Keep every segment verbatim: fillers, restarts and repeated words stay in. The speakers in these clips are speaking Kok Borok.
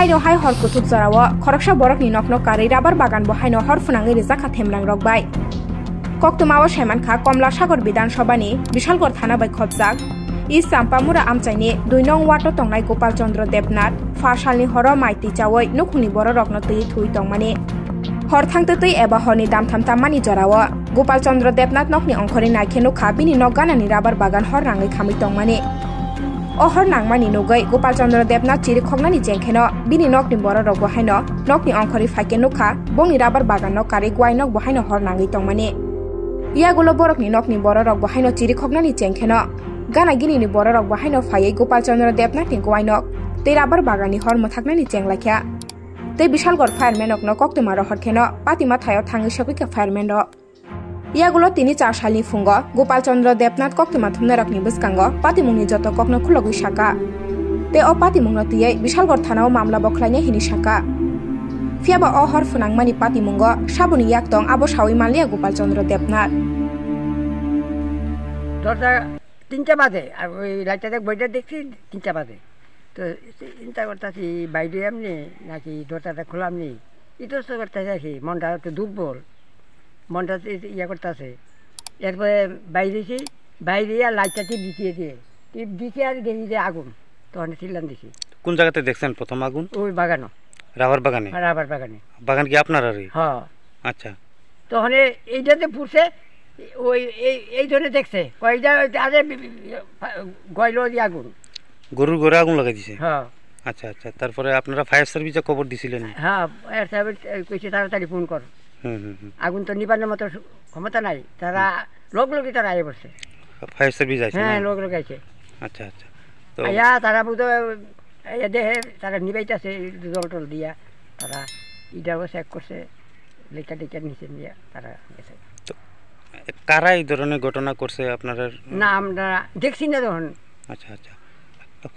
Haino hai hor kuthuk jorao khoroksa borokni nokno karwi rabar bagan bo haino hor phwnangwi rijak kha themlang rok bai. Koktwmao saimankha Komla Sagar Bidhan Sabhani Bishalgarh thana bai khopjak East Champamura amchaini dui nong ward o tongnai Gopal Chandra Debnath pha salni horo mai twi chawi nukhungni bororokno twi thwi tongmani. Hor thangtwi twi eba horni damtham tammani jorao Gopal Chandra Debnath nokni ongkhorwi naikhe nukha bini nok ganani rabar bagan hor nangwi khamwi tongmani. O hor nangmani nugwi Gopal Chandra Debnath chirikhoknani chengkheno bini nokni bororok bo haino nokni ongkhorwi phaikhe nukha bongni rabar baganno karwi gwai nok bo haino hor nangwi tongmani. Yagulo borokni nokni bororok bo haino chirikhoknani chengkheno gana ginini bororok bo haino phaiwi Gopal Chandra Debnathni gwai nok tei rabar baganni hor mwthaknani chenglaikha. Tei Bishalgarh fireman rokno koktwma rohor kheno patima thaio thangwi sokwi kha fireman rok. Yagulo tini char salni phungo Gopal Chandra Debnath koktwma thumnairokni bwskango patimungni joto kokno khulogwi saka. Tei o patimungno twiwi Bishalgarh thanao mamla bo khlainai hwnwi saka. Phiyaba o hor phwnangmani patimungo saboni yak tong abo sawi manliya Gopal Chandra Debnath. দরজা তিনটা বাজে, আর ওই লাইটটা দেখ, বইটা দেখছি তিনটা বাজে। তো চিন্তা করতেছি বাইরে এমনি নাকি দরজাটা খোলা এমনি। ইতস্ত করতেছে আর কি, মনটা একটু দুর্বল, মনটা তো ইয়ে করতেছে। এরপরে বাইরেছি, বাইরে আর লাইটটা টিপ দিতে দিয়ে, টিপ দিতে আর দেখি যে আগুন, তখন চিল্লান দিছি। কোন জায়গাতে দেখছেন প্রথম আগুন? ওই বাগানো। রাবার বাগানে? রাবার বাগানে। বাগান কি আপনারারই? হ্যাঁ। আচ্ছা। তখন এইটাতে পুড়ছে, ওই এই এই জন্য দেখছে, কয়েকটা আরে গইল দিয়ে আগুন। গরুর ঘরে আগুন লাগাই দিছে? হ্যাঁ। আচ্ছা, আচ্ছা। তারপরে আপনারা ফায়ার সার্ভিসে খবর দিছিলেন? হ্যাঁ, ফায়ার সার্ভিস কইছে তাড়াতাড়ি ফোন কর। হুম, হুম, হুম। আগুন তো নিবানোর মতো ক্ষমতা নাই, তারা লগ লগই তারা আইয়া পড়ছে। ফায়ার সার্ভিস আইছে হ্যাঁ, না? লগ লগে আইছে। আচ্ছা, আচ্ছা। তো আইয়া তারা বুঝো, আইয়া দেখে তারা নিবাইতেছে, জল টল দিয়া তারা ইটাও চেক করছে, লেখা টেখা নিচে নিয়ে তারা গেছে। তো কারা এই ধরনের ঘটনা করছে আপনারা? না, আমরা দেখছি না তখন। আচ্ছা, আচ্ছা।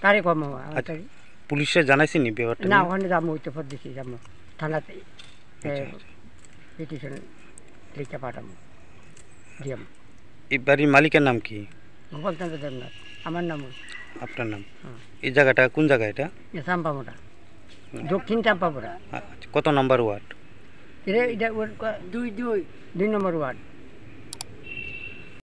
কারে কম হওয়া, আচ্ছা, তাই? পুলিশে জানাইছেনি ব্যাপারটা না, নিয়ে? ওখানে যাবো, ওই তো পর দেখি যাবো থানাতে। আচ্ছা, এ, আচ্ছা। পিটিশন লিখে পাঠাবো। দিয়াম। এই বাড়ির মালিকের নাম কি? গোপালচন্দ্র দেবনাথ, আমার নাম ওই। আপনার নাম? হুম। এই জায়গাটা কোন জায়গা এটা? এ চাম্পামুড়া। হুম। দক্ষিণ চাম্পামুড়া। আচ্ছা, কত নাম্বার ওয়ার্ড? এরে, এটা ওর ক-, দুই, দুই। দুই নম্বর ওয়ার্ড।